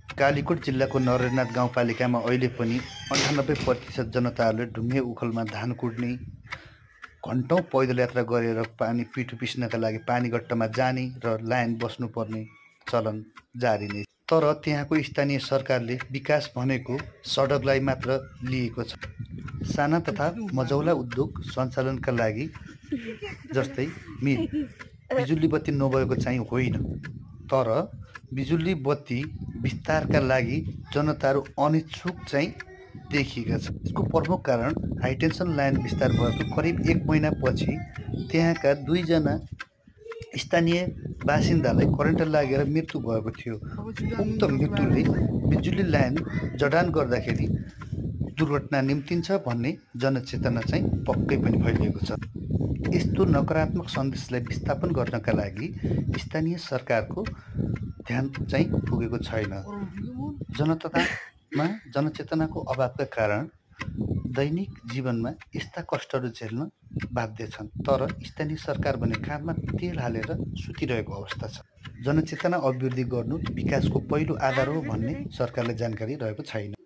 कालीकोट जिल्लाको नरनाथ गाउँपालिकामा अहिले पनि 98% जनताहरूले ढुङ्गे उखलमा धान कुट्ने, घन्टौँ पैदल यात्रा गरेर पानी पिठो पिस्नका लागि पानीगट्टामा जाने र लाइन बस्नुपर्ने चलन जारी नै छ। तर त्यहाँको स्थानीय सरकारले विकास भनेको सडकलाई मात्र लिएको छ। साना तथा मझौला उद्योग सञ्चालनका लागि जस्तै मिल, बिजुली बत्ती नभएको चाहिँ होइन, तर बिजुली बत्ती विस्तारका लागि जनताहरू अनिच्छुक चाहिँ देखिएका छन्। यसको प्रमुख कारण हाइटेन्सन लाइन विस्तार भएको करिब 1 महिनापछि त्यहाँका 2 जना स्थानीय बासिन्दालाई करेन्ट लागेर मृत्यु भएको थियो। उक्त मृत्युले बिजुली लाइन जडान गर्दाखेरि दुर्घटना निम्तिन्छ भन्ने जनचेतना चाहिँ पक्कै पनि फैलिएको छ। यस्तो नकारात्मक सन्देशलाई विस्थापन गर्नका लागि स्थानीय सरकारको ध्यान चाहिँ पुगेको छैन। जनचेतनाको अभावका कारण दैनिक जीवनमा यस्ता कष्टहरू झेल्न बाध्य छन्, तर स्थानीय सरकार भने काँधमा तेल हालेर सुतिरहेको अवस्था छ। जनचेतना अभिवृद्धि गर्नु विकासको पहिलो आधार हो भन्ने सरकारलाई जानकारी रहेको छैन।